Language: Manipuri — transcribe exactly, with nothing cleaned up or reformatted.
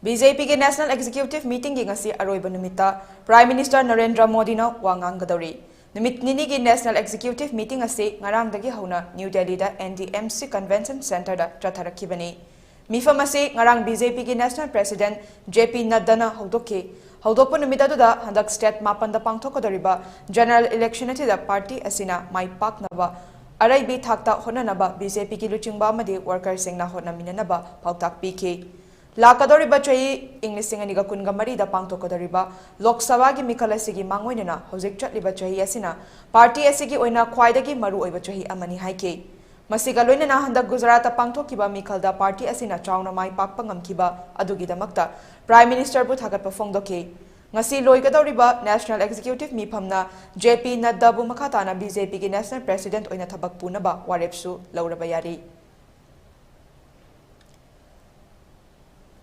ꯕꯤ ꯖꯦ ꯄꯤꯒꯤ National Executive Meetingꯒꯤ ꯉꯁꯤ ꯑꯔꯣꯏꯕ ꯅꯨꯃꯤꯠꯇ Prime Minister ꯅꯔꯦꯟꯗ꯭ꯔ ꯃꯣꯗꯤꯅ ꯋꯥ ꯉꯥꯡꯒꯗꯧꯔꯤ꯫ ꯅꯨꯃꯤꯠ ꯅꯤꯅꯤꯒꯤ National Executive Meeting ꯑꯁꯤ ꯉꯔꯥꯡꯗꯒꯤ ꯍꯧꯅ ꯅ꯭ꯌꯨ ꯗꯦꯜꯂꯤꯗ N D M C Convention Centreꯗ ꯆꯠꯊꯔꯛꯈꯤꯕꯅꯤ꯫ ꯃꯤꯐꯝ ꯑꯁꯤ ꯉꯔꯥꯡ ꯕꯤ ꯖꯦ ꯄꯤꯒꯤ National President J P ꯅꯗ꯭ꯗꯥꯅ ꯍꯧꯗꯣꯛꯈꯤ꯫ ꯍꯧꯗꯣꯛꯄ ꯅꯨꯃꯤꯠ ꯑꯗꯨꯗ ꯍꯟꯗꯛ state ꯃꯥꯄꯟꯗ ꯄꯥꯡꯊꯣꯛꯀꯗꯧꯔꯤꯕ general election ꯑꯁꯤꯗ party ꯑꯁꯤꯅ ꯃꯥꯏ ꯄꯥꯛꯅꯕ ꯑꯔꯩꯕꯤ ꯊꯥꯛꯇ ꯍꯣꯠꯅꯅꯕ B J Pꯒꯤ ꯂꯨꯆꯤꯡꯕ ꯑꯃꯗꯤ workerꯁꯤꯡꯅ ꯍꯣꯠꯅꯃꯤꯟꯅꯅꯕ ꯄꯥꯎꯇꯥꯛ ꯄꯤꯈꯤ꯫ ꯂꯥꯛꯀꯗꯧꯔꯤꯕ ꯆꯍꯤ ꯏꯪ ꯂꯤꯁꯤꯡ ꯑꯅꯤꯒ ꯀꯨꯟꯒ ꯃꯔꯤꯗ ꯄꯥꯡꯊꯣꯛꯀꯗꯧꯔꯤꯕ ꯂꯣꯛ ꯁꯚꯥꯒꯤ ꯃꯤꯈꯜ ꯑꯁꯤꯒꯤ ꯃꯥꯡꯑꯣꯏꯅꯅ ꯍꯧꯖꯤꯛ ꯆꯠꯂꯤꯕ ꯆꯍꯤ ꯑꯁꯤꯅ party ꯑꯁꯤꯒꯤ ꯑꯣꯏꯅ ꯈ꯭ꯋꯥꯏꯗꯒꯤ ꯃꯔꯨꯑꯣꯏꯕ ꯆꯍꯤ ꯑꯃꯅꯤ ꯍꯥꯏꯈꯤ꯫ ꯃꯁꯤꯒ ꯂꯣꯏꯅꯅ ꯍꯟꯗꯛ ꯒꯨꯖꯔꯥꯠꯇ ꯄꯥꯡꯊꯣꯛꯈꯤꯕ ꯃꯤꯈꯜꯗ party ꯑꯁꯤꯅ ꯆꯥꯎꯅ ꯃꯥꯏ ꯄꯥꯛꯄ ꯉꯝꯈꯤꯕ ꯑꯗꯨꯒꯤꯗꯃꯛꯇ Prime Ministerꯕꯨ ꯊꯥꯒꯠꯄ ꯐꯣꯡꯗꯣꯛꯈꯤ꯫ ꯉꯁꯤ ꯂꯣꯏꯒꯗꯧꯔꯤꯕ National Executive ꯃꯤꯐꯝꯅ J P ꯅꯗ꯭ꯗꯥꯕꯨ ꯃꯈꯥ ꯇꯥꯅ B J Pꯒꯤ National President ꯑꯣꯏꯅ ꯊꯕꯛ ꯄꯨꯅꯕ ꯋꯥꯔꯦꯞꯁꯨ ꯂꯧꯔꯕ ꯌꯥꯔꯤ꯫